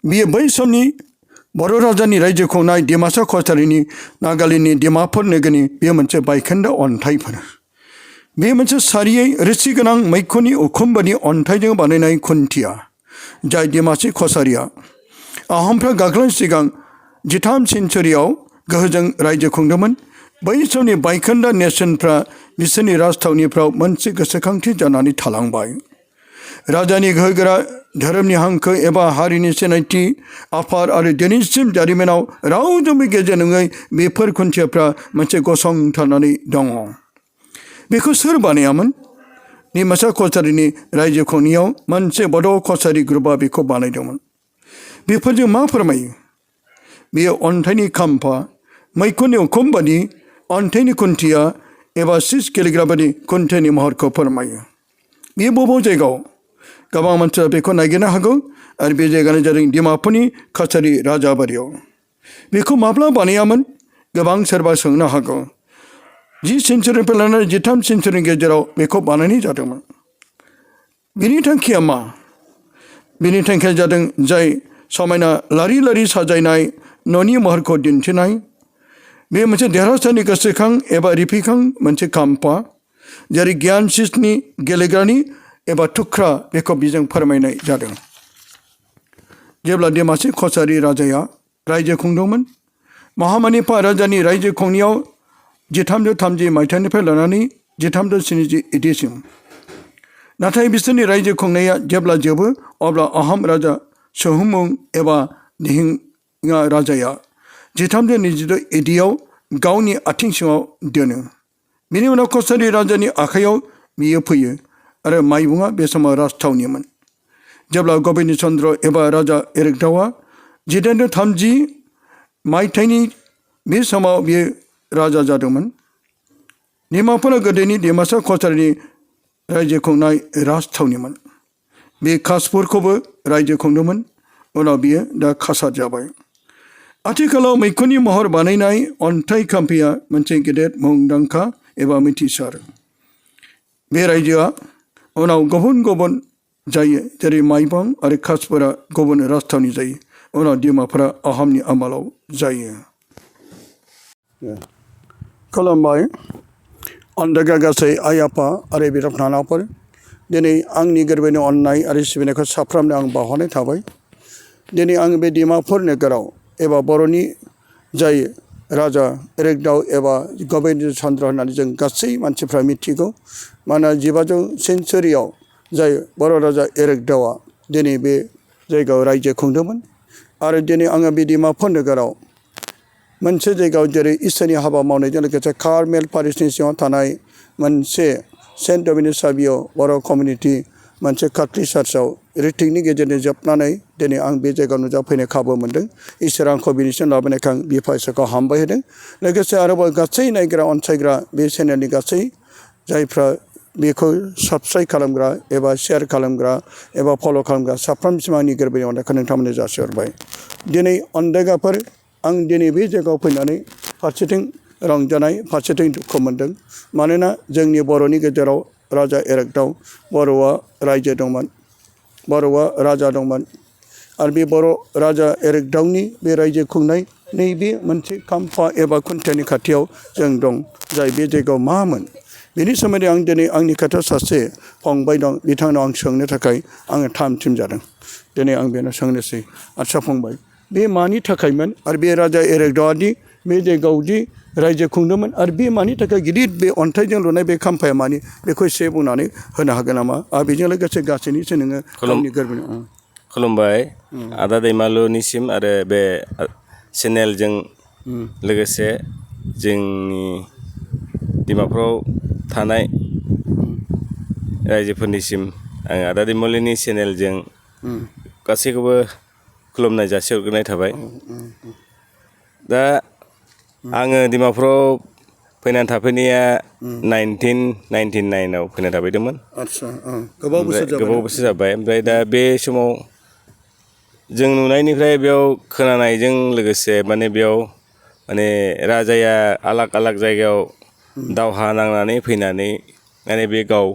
बियो बै समनि बर' राजानि रायजो खुंनाय डिमासा कछारीनि नागालेण्डनि डिमापुर नोगोरनि बेयो मोनसे बायखोन्दा अन्थाइफोर बे मोनसे सारियै रोसि गोनां मैखुननि उखुम बादि अन्थाइजों बानायनाय खुन्थिया जाय डिमासि कछारीया आहमफ्रा गाग्लोबनायनि सिगां 13 सेन्चुरियाव गोहोजों रायजो खुंदोंमोन बै समनि बायखोन्दा नेरसोनफ्रा बिसोरनि राजथावनिफ्राव मोनसे गोसोखांथि जानानै थालांबाय राजानि गोहोगोरा धोरोमनि हांखो एबा हारिनि सिनायथि आफाद आरो दिनैसिम जारिमिनाव रावजोंबो गेजेर नङै बेफोर खुन्थियाफ्रा मोनसे गसंथानानै दङ बेखौ सोर बानायामोन डिमासा कछारीनि रायजो खुंनायाव मोनसे बड' कछारी ग्रुपआ बेखौ बानायदोंमोन बेफोरजों मा फोरमायो बेयो अन्थाइनि खाम्फा मैखुननि उखुम बादि अन्थाइनि खुन्थिया एबा सिस गेलेग्रा बादि खुन्थियानि महरखौ फोरमायो बेयो बबे जायगायाव गोबां मानसिया बेखौ नागिरनो हागौ आरो बे जायगायानो जादों डिमापुरनि कछारी राजाबारियाव बेखौ माब्ला बानायामोन गोबां सोरबा सोंनो हागौ 10 सेन्चुरिनिफ्राय लानानै 13 सेन्चुरिनि गेजेराव बेखौ बानायनाय जादोंमोन बेनि थांखिया मा बेनि थांखिया जादों जाय समायना लारि लारि साजायनाय न'नि महरखौ दिन्थिनाय बे मोनसे देरहासारनि गोसोखां एबा रिफिखां मोनसे खाम्फा जेरै गियान सिसनि गेलेग्रानि एबा थुख्रा बेखौ बिजों फोरमायनाय जादों जेब्ला डिमासि कछारी राजाया रायजो खुंदोंमोन महामानिपा राजानि रायजो खुंनायाव 1330 मायथाइनिफ्राय लानानै 1370 नाथाय बिसोरनि रायजो खुंनाया जेब्ला जोबो अब्ला आहम राजा सोहुमुं एबा दिहिङा राजाया 1322 एडियाव गावनि आथिं सिङाव दोनो बिनि उनाव कछारी राजानि आखायाव बियो फैयो आरो माइबुङा बे समाव राजथावनिमोन जेब्ला गबिन्द चन्द्र एबा राजा इरागदावा 1330 मायथाइनि बे समाव बियो राजा जादोंमोन डिमापुरा गोदोनि डिमासा कछारीनि रायजो खुंनाय राजथावनिमोन बे कासपुरखौबो रायजो खुंदोंमोन उनाव बियो दा कासार जाबाय आथिखालाव मैखुननि महर बानायनाय अन्थाइ खाम्फाया मोनसे गेदेर मुंदांखा एबा मिथिसार बे रायजोआ उनाव गुबुन गुबुन जायो जेरै माइबं आरो कासपुरा गुबुन राजथावनि जायो उनाव डिमापुरा आहमनि आमालाव जायो खुलुमबाय अन्दागा गासै आइ आफा आरो बिदा फंबायफोर दिनै आंनि गोरबोनि अननाय आरो सिबिनायखौ साफ्रोमनो आं बावहरनाय थाबाय दिनै आं बे डिमापुर नोगोराव एबा बर'नि जाय राजा इरागदाव एबा गबिन्द चन्द्र होननानै जों गासै मानसिफ्रा मिथिगौ मानोना 15 सेन्चुरियाव जाय बर' राजा इरागदावा दिनै बे जायगायाव रायजो खुंदोंमोन आरो दिनै आङो बे डिमापुर नोगोराव मोनसे जायगायाव जेरै इसोरनि हाबा मावनायजों लोगोसे कार्मेल पारिसनि सिङाव थानाय मोनसे सेन्ट डमिनिक साबियाव बर' कमिउनिटि मोनसे काथलिक चार्चआव रिटिंनि गेजेरजों जोबनानै दिनै आं बे जायगायाव नुजाफैनो खाबु मोन्दों इसोरा आंखौ बिनिसिम लाबोनायखाय आं बिफा इसोरखौ हामबाय होदों लोगोसे आरोबाव गासै नायग्रा अनसायग्रा बे चेनेलनि गासै जायफ्रा बेखौ साबस्क्राइब खालामग्रा एबा शेयार खालामग्रा एबा फल' खालामग्रा साफ्रोमसिम आंनि गोरबोनि अननायखौ नोंथांमोननो जासिहरबाय दिनै अनदायगाफोर आं दिनै बे जायगायाव फैनानै फारसेथिं रंजानाय फारसेथिं दुखु मोन्दों मानोना जोंनि बर'नि गेजेराव राजा इरागदाव बर'आ रायजो दंमोन बर'आ राजा दंमोन आरो बे बर' राजा इरागदावनि बे रायजो खुंनाय नैबे मोनसे खाम्फा एबा खुन्थियानि खाथियाव जों दं जाय बे जायगायाव मामोन बेनि सोमोन्दै आं दिनै आंनि खाथियाव सासे फंबाय दं बिथांनाव आं सोंनो थाखाय आङो थाम-थिम जादों दिनै आं बेनाव सोंनोसै आदसा फंबाय बे मानि थाखायमोन आरो बे राजा इरागदावादि बे जायगायावदि रायजो खुंदोंमोन आरो बे मानि थाखाय गिदिर बे अन्थाइजों लुनाय बे खाम्फाया मानि बेखौ एसे बुंनानै होनो हागोन नामा आरो बेजों लोगोसे गासैनिसो नोङो गावनि गोरबोनि खुलुमबाय आदा दैमालुनिसिम आरो बे चेनेलजों लोगोसे जोंनि डिमापुराव थानाय रायजोफोरनिसिम आं आदा दैमालुनि चेनेलजों गासैखौबो खुलुमनाय जासिहरग्रोनाय थाबाय दा आङो डिमापुराव फैनानै थाफैनाया 1999 आव फैनानै थाफैदोंमोन गोबाव बोसोर जाबाय ओमफ्राय दा बे समाव जों नुनायनिफ्राय बेयाव खोनानायजों लोगोसे माने बेयाव माने राजाया आलाग आलाग जायगायाव दावहा नांनानै फैनानै माने बे गाव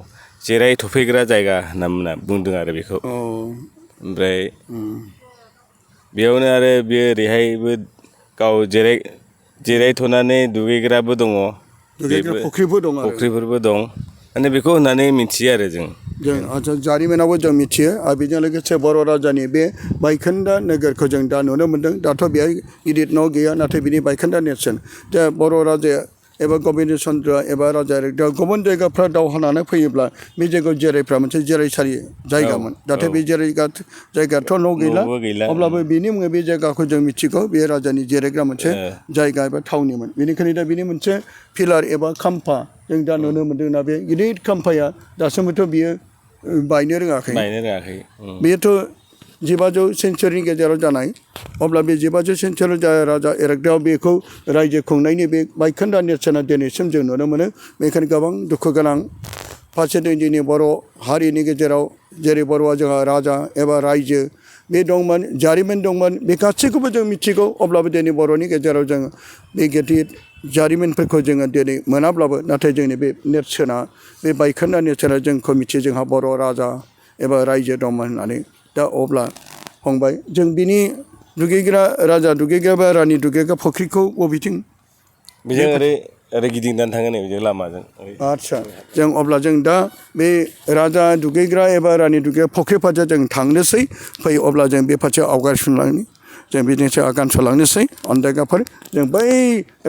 जिराय थफैग्रा जायगा होनना बुंदों आरो बेखौ ओमफ्राय बेयावनो आरो बेयो ओरैहायबो गाव जिरायथ'नानै दुगैग्राबो दङ। दुगैग्रा फुख्रिबो दं आरो फुख्रिफोरबो दं माने बेखौ होननानै मिथियो आरो जों आच्चा जारिमिनावबो जों मिथियो आरो बेजों लोगोसे बर' राजानि बे बायखोन्दा नोगोरखौ जों दा नुनो मोन्दों। दाथ' बेहाय गिदिर न' गैया, नाथाय बिनि बायखोन्दा नेरसोन दा बर' राजाया एबा गबिन्द चन्द्र एबा राजा इरागदावा गुबुन जायगाफ्रा दावहा नांनो फैयोब्ला बे जायगायाव जिरायफ्रा मोनसे जिरायसालि जायगामोन। नाथाय बे जायगाथ' न' गैला, अब्लाबो बिनि मुङै बे जायगाखौ जों मिथिगौ बे राजानि जिरायग्रा मोनसे जायगा एबा थावनिमोन। बेनिखायनो दा बिनि मोनसे पिलार एबा खाम्फा जों दा नुनो मोन्दोंना बे गिदिर खाम्फाया दासिमबोथ' बियो बायनो रोङाखै। बेयोथ' 1500 सेन्सुरिनि गेजेराव जानाय। अब्ला बे 1500 सेन्सुरियाव जानाय राजा इरागदावा बेखौ रायजो खुंनायनि बे बायखोन्दा नेरसोना दिनैसिम जों नुनो मोनो। बेखायनो गोबां दुखु गोनां फारसेथिं जोंनि बर' हारिनि गेजेराव जेरै बर'आ जोंहा राजा एबा रायजो बे दंमोन, जारिमिन दंमोन, बे गासैखौबो जों मिथिगौ। अब्लाबो दिनै बर'नि गेजेराव जों बे गिदिर जारिमिनफोरखौ जोङो दिनै मोनाब्लाबो नाथाय जोंनि बे नेरसोना बे बायखोन्दा नेरसोना जोंखौ मिथियो जोंहा बर' राजा एबा रायजो दंमोन होननानै। दा अब्ला फंबाय जों बिनि दुगैग्रा राजा दुगैग्रा बा रानि दुगैग्रा फुख्रिखौ बबेथिं बेजों ओरै गिदिंनानै थाङो नै बेजों लामाजों। आच्चा जों अब्ला जों दा बे राजा दुगैग्रा एबा रानि दुगैग्रा फुख्रि फारसे जों थांनोसै। फै अब्ला जों बे फारसे आवगायसुंलांनि, जों बिदिनोसै आगान सुरलांनोसै अनदायगाफोर जों बै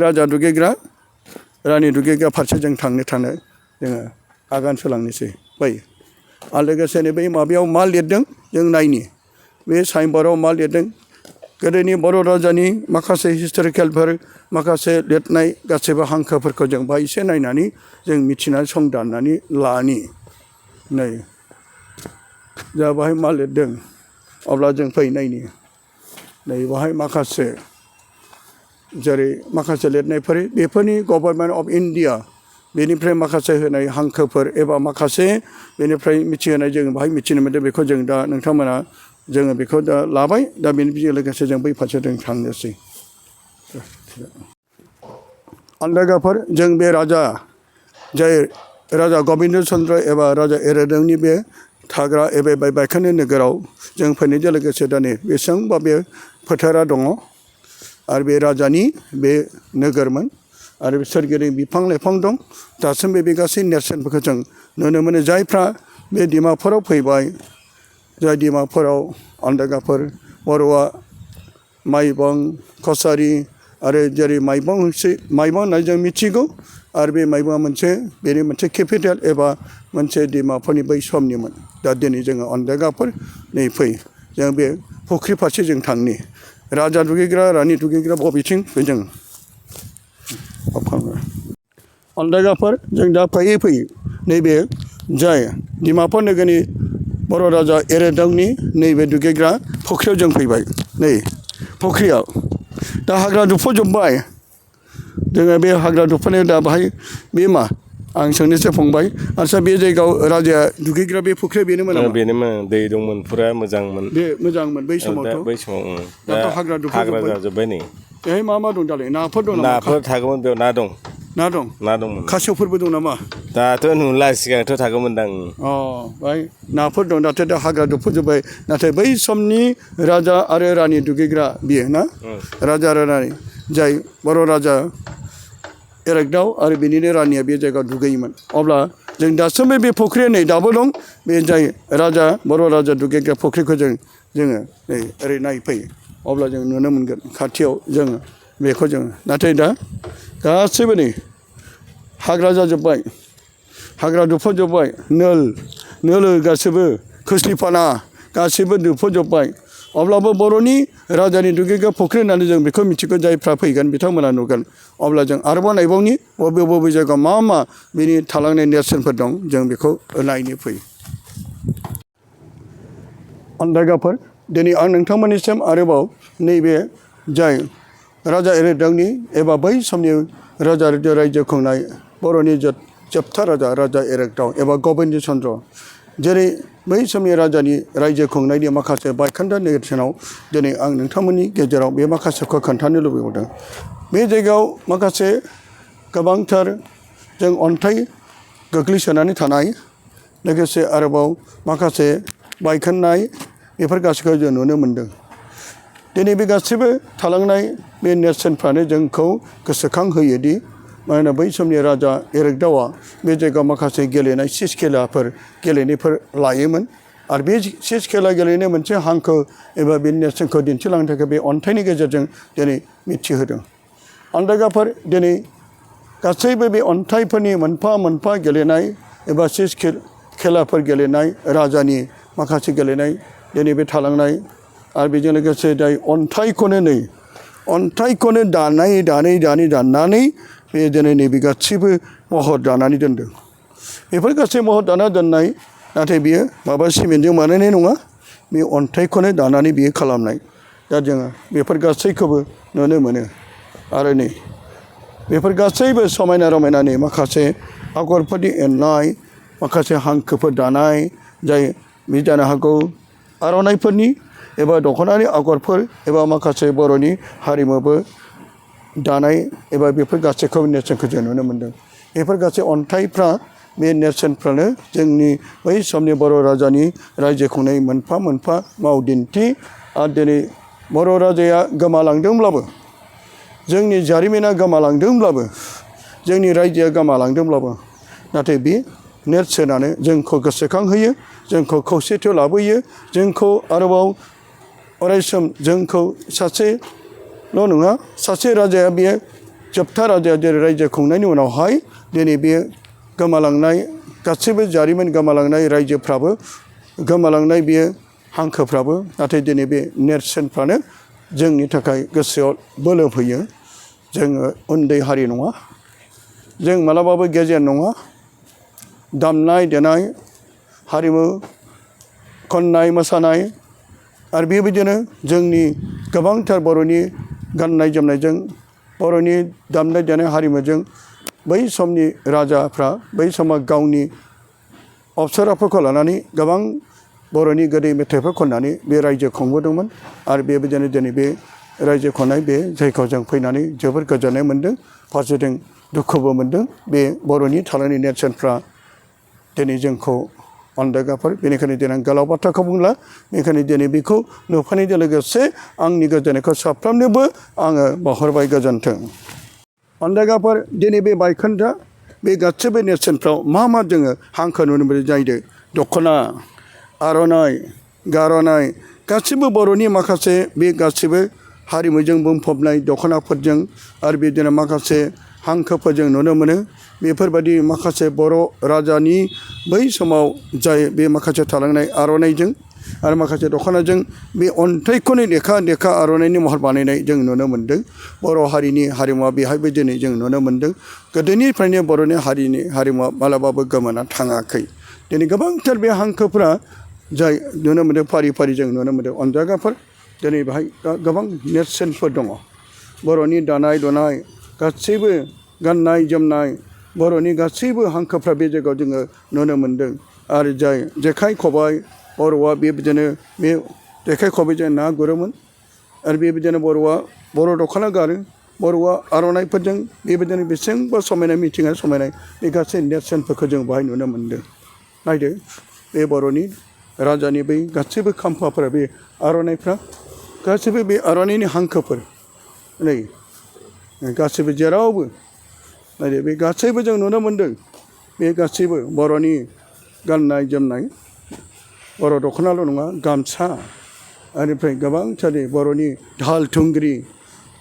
राजा दुगैग्रा रानि दुगैग्रा फारसे जों थांनो जोङो आगान सुरलांनोसै। फै आरो लोगोसेनो बै माबायाव मा लिरदों जों नायनि, बे साइनबर्डआव मा लिरदों गोदोनि बर' राजानि माखासे हिस्ट'रिकेलफोर माखासे लिरनाय गासैबो हांखोफोरखौ जों बाहाय एसे नायनानै जों मिथिनानै संदाननानै लानि। नै जा बाहाय मा लिरदों अब्ला जों फै नायनि। नै बाहाय माखासे जेरै माखासे लिरनायफोर बेफोरनि गभर्नमेन्ट अफ इन्डिया बेनिफ्राय माखासे होनाय हांखोफोर एबा माखासे बेनिफ्राय मिथिहोनाय जों बाहाय मिथिनो मोन्दों। बेखौ जों दा नोंथांमोना जोङो बेखौ दा लाबाय। दा बेनिजों लोगोसे जों बै फारसे जों थांनोसै। अनदायगाफोर जों बे राजा जाय राजा गबिन्द चन्द्र एबा राजा इरागदावानि बे थाग्रा एबा बायखोन्दा नोगोराव जों फैनायजों लोगोसे दा नै बेसेबांबा बे फोथारा दङ आरो बे राजानि बे नोगोरमोन आरो सोरगिदिं बिफां लाइफां दं। दासिमबो बे गासै नेरसोनफोरखौ जों नुनो मोनो। जायफ्रा बे डिमापुराव फैबाय, जाय डिमापुराव अनदायगाफोर बर'आ माइबं कसारि आरो जेरै माइबं होननानै जों मिथिगौ। आरो बे माइबंआ बेनि मोनसे केपिटेल एबा मोनसे डिमापुरनि बै समनिमोन। दा दिनै जोङो अनदायगाफोर नै फै जों बे फुख्रि फारसे जों थांनि। राजा दुगैग्रा रानि दुगैग्रा बबेथिं जों अनदायगाफोर जों दा फैयै फैयै नैबे जाय डिमापुर नोगोरनि बर' राजा इरागदावानि नैबे दुगैग्रा फुख्रियाव जों फैबाय। नै फुख्रियाव दा हाग्रा दुफ'जोब्बाय। जोङो बे हाग्रा दुफ'नायाव दा बाहाय बे मा आं सोंनोसै फंबाय, आच्चा बे जायगायाव राजाया दुगैग्रा बे फुख्रिया बेनोमोन नामा? बेनोमोन, दै दंमोन, फुरा मोजांमोन। बे मोजांमोन बै समावथ'। बै समाव दाथ' हाग्रा जाजोब्बाय नै। बेहाय मा मा दं दालाय? नाफोर दं नामा? नाफोर थागौमोन बेयाव, ना दं। ना दंमोन। खासेवफोरबो दं नामा? दाथ' नुला, सिगांथ' थागौमोनदां। बाय नाफोर दं। दाथ' दा हाग्रा दुफ'जोब्बाय। नाथाय बै समनि राजा आरो रानि दुगैग्रा बियो ना, राजा आरो रानि जाय बर' राजा इरागदावा आरो बिनिनो रानिया बे जायगायाव दुगैयोमोन। अब्ला जों दासिमबो बे फुख्रिया नै दाबो दं। बे जाय राजा बर' राजा दुगैग्रा फुख्रिखौ जोङो नै ओरै नायफैयो अब्ला जों नुनो मोनगोन खाथियाव जोङो बेखौ जोङो। नाथाय दा गासैबो नै हाग्रा जाजोब्बाय, हाग्रा दुफ'जोब्बाय, नोलो गासैबो खोस्लिफाना गासैबो दुफ'जोब्बाय। अब्लाबो बर'नि राजानि दुगैग्रा फुख्रि होननानै जों बेखौ मिथिगौ। जायफ्रा फैगोन बिथांमोना नुगोन। अब्ला जों आरोबाव नायबावनि बबे जायगायाव मा बिनि थालांनाय नेरसोनफोर दं जों बेखौ नायनो फैयो। अनदायगाफोर दिनै आं नोंथांमोननिसिम आरोबाव नैबे जाय राजा इरागदावानि एबा बै समनि राजा रायजो खुंनाय बर'नि जोबथा राजा इरागदावा एबा गबिन्द चन्द्र, जेरै बै समनि राजानि रायजो खुंनायनि माखासे बायखोन्दा नेरसोनाव दिनै आं नोंथांमोननि गेजेराव बे माखासेखौ खोन्थानो लुबैबावदों। बे जायगायाव माखासे गोबांथार जों अन्थाइ गोग्लैसोनानै थानाय, लोगोसे आरोबाव माखासे बायखोन्नाय बेफोर गासैखौ जों नुनो मोनदों। दिनै बे गासैबो थालांनाय बे नेरसोनफ्रानो जोंखौ गोसोखांहोयोदि मानोना बै समनि राजा एरेगदावा बे जायगायाव माखासे गेलेनाय सिस खेलाफोर गेलेनायफोर लायोमोन आरो बे सिस खेला गेलेनो मोनसे हांखो एबा बे नेरसोनखौ दिन्थिलांनो थाखाय बे अन्थाइनि गेजेरजों दिनै मिथिहोदों। अन्दागाफोर दिनै गासैबो बे अन्थाइफोरनि मोनफा मोनफा गेलेनाय एबा सिस खेलाफोर गेलेनाय राजानि माखासे गेलेनाय दिनै बे थालांनाय आरो बेजों लोगोसे जाय अन्थाइखौनो दाननानै बे दिनै नैबे गासैबो महर दानानै दोनदों। बेफोर गासै महर दाना दोननाय नाथाय बियो माबा सिमेन्टजों बानायनाय नङा, बे अन्थाइखौनो दानानै बियो खालामनाय। दा जोङो बेफोर गासैखौबो नुनो मोनो आरो नै बेफोर गासैबो समायना रमायनानि माखासे आगरफोरनि एरनाय माखासे हांखोफोर दानाय जाय बे जानो हागौ आर'नाइफोरनि एबा दख'नानि आगरफोर एबा माखासे बर'नि हारिमुबो दानाय एबा बेफोर गासैखौबो नेरसोनखौ जों नुनो मोन्दों। बेफोर गासै अन्थाइफ्रा बे नेरसोनफ्रानो जोंनि बै समनि बर' राजानि रायजो खुंनाय मोनफा मोनफा मावदिन्थि। आरो दिनै बर' राजाया गोमालांदोंब्लाबो, जोंनि जारिमिना गोमालांदोंब्लाबो, जोंनि रायजोआ गोमालांदोंब्लाबो नाथाय बे नेरसोनानो जोंखौ गोसोखांहोयो, जोंखौ खौसेथियाव लाबोयो, जोंखौ आरोबाव अरायसम जोंखौ सासेल' नङा, सासे राजाया बेयो जोबथा राजाया जेरै रायजो खुंनायनि उनावहाय दिनै बे गोमालांनाय गासैबो जारिमिन गोमालांनाय रायजोफ्राबो गोमालांनाय बेयो हांखोफ्राबो नाथाय दिनै बे नेरसोनफ्रानो जोंनि थाखाय गोसोआव बोलो फैयो। जोङो उन्दै हारि नङा, जों मालाबाबो गेजेर नङा। दामनाय देनाय, हारिमु, खननाय मोसानाय आरो बेबायदिनो जोंनि गोबांथार बर'नि गाननाय जोमनायजों, बर'नि दामनाय देनाय हारिमुजों बै समनि राजाफ्रा बै समाव गावनि अप्सराफोरखौ लानानै गोबां बर'नि गोदै मेथाइफोर खननानै बे रायजो खुंबोदोंमोन। आरो बेबायदिनो दिनै बे रायजो खुंनाय बे जायगायाव जों फैनानै जोबोर गोजोननाय मोन्दों, फारसेथिं दुखुबो मोन्दों। बे बर'नि थालांनाय नेरसोनफ्रा दिनै जोंखौ अन्दागाफोर, बेनिखायनो दिनै आं गोलाव बाथ्राखौ बुंला, बेनिखायनो दिनै बेखौ नुफानायजों लोगोसे आंनि गोजोननायखौ साफ्रोमनोबो आङो बावहरबाय। गोजोन्थों। अन्दागाफोर, दिनै बे बायखोन्दा बे गासैबो नेरसोनफ्राव मा मा जोङो हांखो नुनो मोनो जाहैदों दख'ना, आर'नाइ, गार'नाइ, गासैबो बर'नि माखासे बे गासैबो हारिमुजों बुंफबनाय दख'नाफोरजों आरो बिदिनो माखासे हांखोफोरजों नुनो मोनो। बेफोरबायदि माखासे बर' राजानि बै समाव जाय बे माखासे थालांनाय आर'नाइजों आरो माखासे दख'नाजों बे अन्थाइखौनो देखा देखा आर'नाइनि महर बानायनाय जों नुनो मोन्दों। बर' हारिनि हारिमुवा बेहायबो दिनै जों नुनो मोन्दों। गोदोनिफ्रायनो बर'नि हारिमुवा मालाबाबो गोमाना थाङाखै। दिनै गोबांथार बे हांखोफ्रा जाय नुनो मोन्दों, फारि फारि जों नुनो मोन्दों अन्दागाफोर। दिनै बेहाय गोबां नेरसोनफोर दङ। बर'नि दानाय लुनाय, गासैबो गाननाय जोमनाय, बर'नि गासैबो हांखोफ्रा बे जायगायाव जोङो नुनो मोन्दों। आरो जाय जेखाइ खबाइ, बर'आ बेबायदिनो बे जेखाइ खबाइजों ना गुरोमोन आरो बेबायदिनो बर'आ बर' दख'ना गानो, बर'आ आर'नाइफोरजों बेबायदिनो बेसेबांबा समायना मिथिंगा समायनाय बे गासै नेरसोनफोरखौ जों बाहाय नुनो मोन्दों। नायदो बे बर'नि राजानि बै गासैबो खाम्फाफोरा, बे आर'नाइफ्रा गासैबो बे आर'नाइनि हांखोफोर नै गासैबो जेरावबो नायदो बे गासैबो जों नुनो मोन्दों। बे गासैबो बर'नि गाननाय जोमनाय, बर' दख'नाल' नङा, गामसा, बेनिफ्राय गोबांथार बर'नि दाहाल थुंग्रि,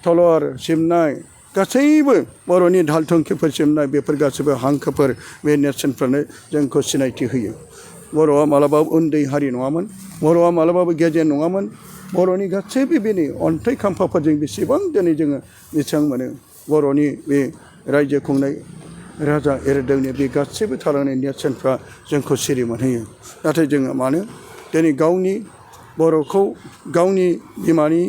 तलवार सिबनाय, गासैबो बर'नि दाहाल थुंग्रिफोर सिबनाय बेफोर गासैबो हांखोफोर बे नेरसोनफ्रानो जोंखौ सिनायथि होयो। बर'आ मालाबाबो उन्दै हारि नङामोन, बर'आ मालाबाबो गेजेर नङामोन। बर'नि गासैबो बेनि अन्थाइ खाम्फाफोरजों बेसेबां दिनै जोङो बेसेबां मोनो। बर'नि बे रायजो खुंनाय राजा एरदोंनि बे गासैबो थालांनाय नेरसोनफ्रा जोंखौ सिरि मोनहोयो। नाथाय जोङो मानो दिनै गावनि बर'खौ, गावनि बिमानि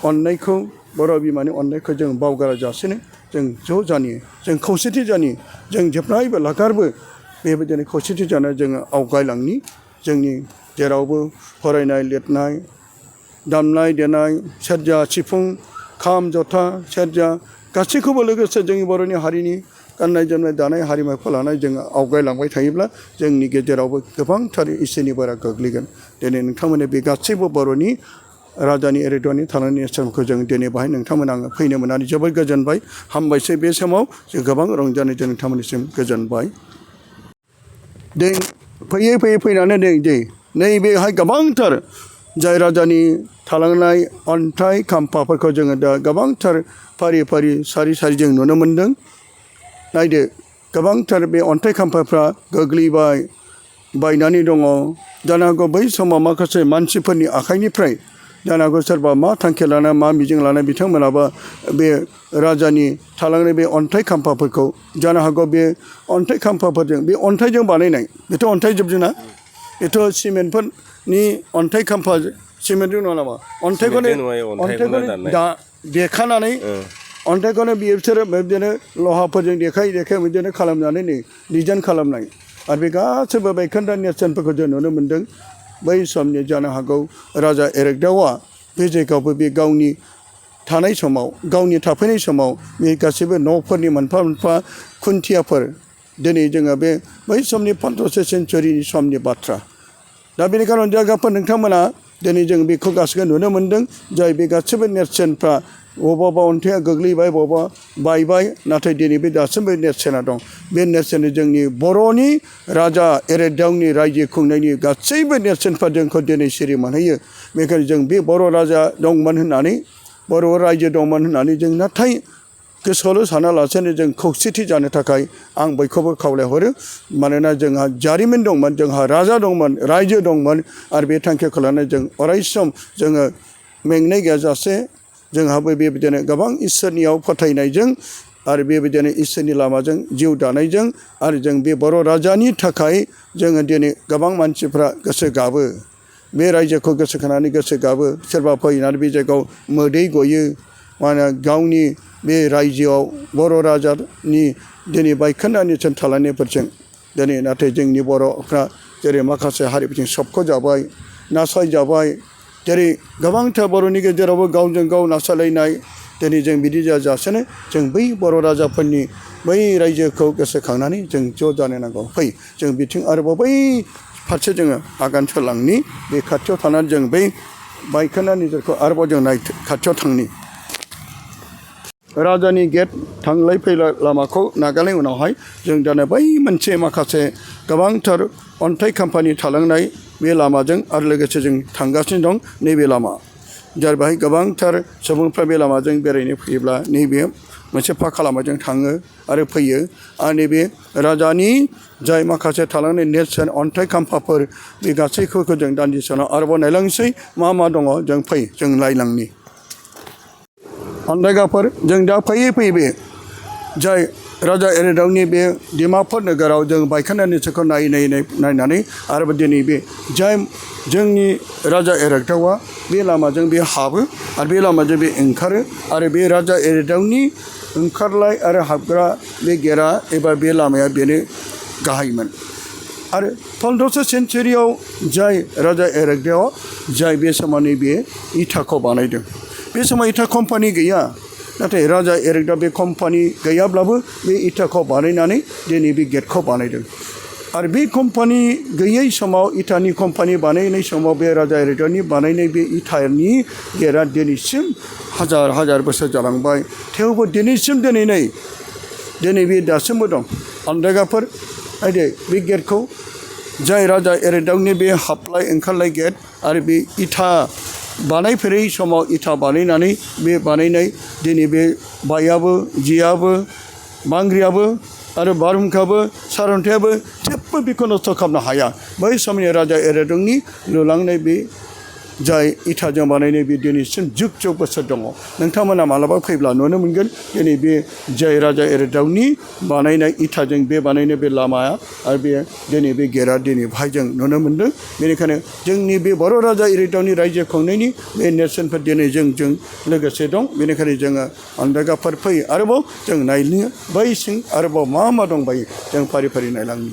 अननायखौ, बर' बिमानि अननायखौ जों बावगारा जासेनो जों ज' जानि, जों खौसेथि जानि, जों जेब्लायबो लागारबो बेबायदिनो खौसेथि जानानै जोङो आवगायलांनि। जोंनि जेरावबो फरायनाय लिरनाय, दामनाय देनाय, सेरजा सिफुं, खाम जथा सेरजा गासैखौबो लोगोसे जोंनि बर'नि हारिनि गाननाय जोमनाय दानाय हारिमुखौ लानानै जोङो आवगायलांबाय थायोब्ला जोंनि गेजेरावबो गोबांथार इसोरनि बोरा गोग्लैगोन। दिनै नोंथांमोननि बे गासैबो बर'नि राजानि एरेदावनि थालांनाय नेरसोनखौ जों दिनै बाहाय नोंथांमोन आङो फैनो मोननानै जोबोद गोजोनबाय हामबायसै बे समाव जों गोबां रंजानायजों नोंथांमोननिसिम गोजोनबाय फैयै फैयै फैनानै नैबेहाय गोबांथार जाय राजानि थालांनाय अन्थाइ खाम्फाफोरखौ जोङो दा गोबांथार फारि फारि सारि सारि जों नुनो मोन्दों नायदो गोबांथार बे अन्थाइ खाम्फाफ्रा गोग्लैबाय बायनानै दङ जानो हागौ बै समाव माखासे मानसिफोरनि आखाइनिफ्राय जानो हागौ सोरबा मा थांखि लाना मा मिजिं लाना बिथांमोनाबो बे राजानि थालांनाय बे अन्थाइ खाम्फाफोरखौ जानो हागौ बे अन्थाइ खाम्फाफोरजों बे अन्थाइजों बानायनाय बेथ' अन्थाइ जोबजोना बेथ' सिमेन्टफोरनि अन्थाइ खाम्फा सिमेन्टजों नङा नामा अन्थाइखौनो देखानानै अन्थाइखौनो बिसोरो बिदिनो लहाफोरजों देखाय बिदिनो खालामनानै डिजाइन खालामनाय आरो बे गासैबो बायखोन्दा नेरसोनफोरखौ जों नुनो मोन्दों बै समनि जानो हागौ राजा एरेगदावा बे जायगायावबो बे गावनि थानाय समाव गावनि थाफैनाय समाव बे गासैबो न'फोरनि मोनफा मोनफा खुन्थियाफोर दिनै जोङो बे बै समनि 15 सेन्सुरिनि समनि बाथ्रा दा बेनिखायनो जायगाफोर नोंथांमोना दिनै जों बेखौ गासैबो नुनो मोन्दों जाय बे गासैबो नेरसोनफ्रा बबेबा अन्थाइया गोग्लैबाय बबेबा बायबाय नाथाय दिनै बे दासिमबो नेरसोना दं बे नेरसोना जोंनि बर'नि राजा एरेदावनि रायजो खुंनायनि गासैबो नेरसोनफोर जोंखौ दिनै सिरि मोनहैयो बेखायनो जों बे बर' राजा दंमोन होननानै बर' रायजो दंमोन होननानै जों नाथाय गोसोआवल' सानालासेनो जों खौसेथि जानो थाखाय आं बयखौबो खावलायहरो मानोना जोंहा जारिमिन दंमोन जोंहा राजा दंमोन रायजो दंमोन आरो बे थांखिखौ लानानै जों अरायसम जोङो मेंनाय गैयाजासे जोंहाबो बेबायदिनो गोबां इसोरनियाव फोथायनायजों आरो बेबायदिनो इसोरनि लामाजों जिउ दानायजों आरो जों बे बर' राजानि थाखाय जोङो दिनै गोबां मानसिफ्रा गोसो गाबो बे रायजोखौ गोसोखांनानै गोसो गाबो सोरबा फैनानै बे जायगायाव मोदै गयो माने गावनि बे रायजोआव बर' राजानि दिनै बायखोन्दा नेरसोन थालांनायफोरजों दिनै नाथाय जोंनि बर'फ्रा जेरै माखासे हारिफोरजों सोबख'जाबाय नासयजाबाय जेरै गोबांथार बर'नि गेजेरावबो गावजों गाव नासयलायनाय दिनै जों बिदि जाजासेनो जों बै बर' राजाफोरनि बै रायजोखौ गोसोखांनानै जों ज' जानो नांगौ फै जों बिथिं आरोबाव बै फारसे जोङो आगान सुरलांनि बे खाथियाव थानानै जों बै बायखोन्दा नेरसोनखौ आरोबाव जों खाथियाव थांनि राजानि गेट थांलाय फैलाय लामाखौ नागारनायनि उनावहाय जों दाना बै मोनसे माखासे गोबांथार अन्थाइ खाम्फानि थालांनाय बे लामाजों आरो लोगोसे जों थांगासिनो दं नैबे लामा जार बेहाय गोबांथार सुबुंफ्रा बे लामाजों बेरायनो फैयोब्ला नैबे मोनसे फाखा लामाजों थाङो आरो फैयो आरो नैबे राजानि जाय माखासे थालांनाय नेरसोन अन्थाइ खाम्फाफोर बे गासैफोरखौ जों दान्दिसे उनाव आरोबाव नायलांसै मा मा दङ जों फै जों नायलांनि जायगाफोर जों दा फैयै फैयै बे जाय राजा एरेदावनि बे डिमापुर नोगोराव जों बायखोन्दा नेरसोनखौ नायनानै आरोबाव दिनै बे जाय जोंनि राजा एरेदावा बे लामाजों बे हाबो आरो बे लामाजों बे ओंखारो आरो बे राजा एरेदावनि ओंखारलाय आरो हाबग्रा बे गेटआ एबा बे लामाया बेनो गाहायमोन आरो 15 सेन्सुरियाव जाय राजा एरेदावा जाय बे समाव बे इटाखौ बानायदों बे समाव इटा कम्पानि गैया नाथाय राजा एरेदा बे कम्पानि गैयाब्लाबो बे इटाखौ बानायनानै दिनै बे गेटखौ बानायदों आरो बे कम्पानि गैयै समाव इटानि कम्पानि बानायनाय समाव बे राजा एरेदानि बानायनाय बे इटानि गेटआ दिनैसिम हाजार हाजार बोसोर जालांबाय थेवबो दिनैसिम दिनै बे दासिमबो दं जायगाफोर नायदो बे गेटखौ जाय राजा एरेदावनि बे हाबलाय ओंखारलाय गेट आरो बे इटा बानायफेरै समाव इटा बानायनानै बे बानायनाय दिनै बे बायाबो जियाबो बांग्रियाबो आरो बारहुंखाबो सारअन्थायाबो जेबो बेखौ नस्थ' खालामनो हाया बै समनि राजा एरेदावनि लुलांनाय बे जाय इटाजों बानायनाय बे दिनैसिम जुग जुग बोसोर दङ नोंथांमोना मालाबा फैब्ला नुनो मोनगोन दिनै बे जाय राजा एरेदावनि बानायनाय इटाजों बे बानायनाय बे लामाया आरो बे दिनै बे गेटआ दिनै बेहाय जों नुनो मोन्दों बेनिखायनो जोंनि बे बर' राजा एरेदावनि रायजो खुंनायनि बे नेरसोनफोर दिनै जों लोगोसे दं बेनिखायनो जोङो जायगाफोर फैयो आरोबाव जों नायनो बै सिं आरोबाव मा दंबायो जों फारि फारि नायलांनि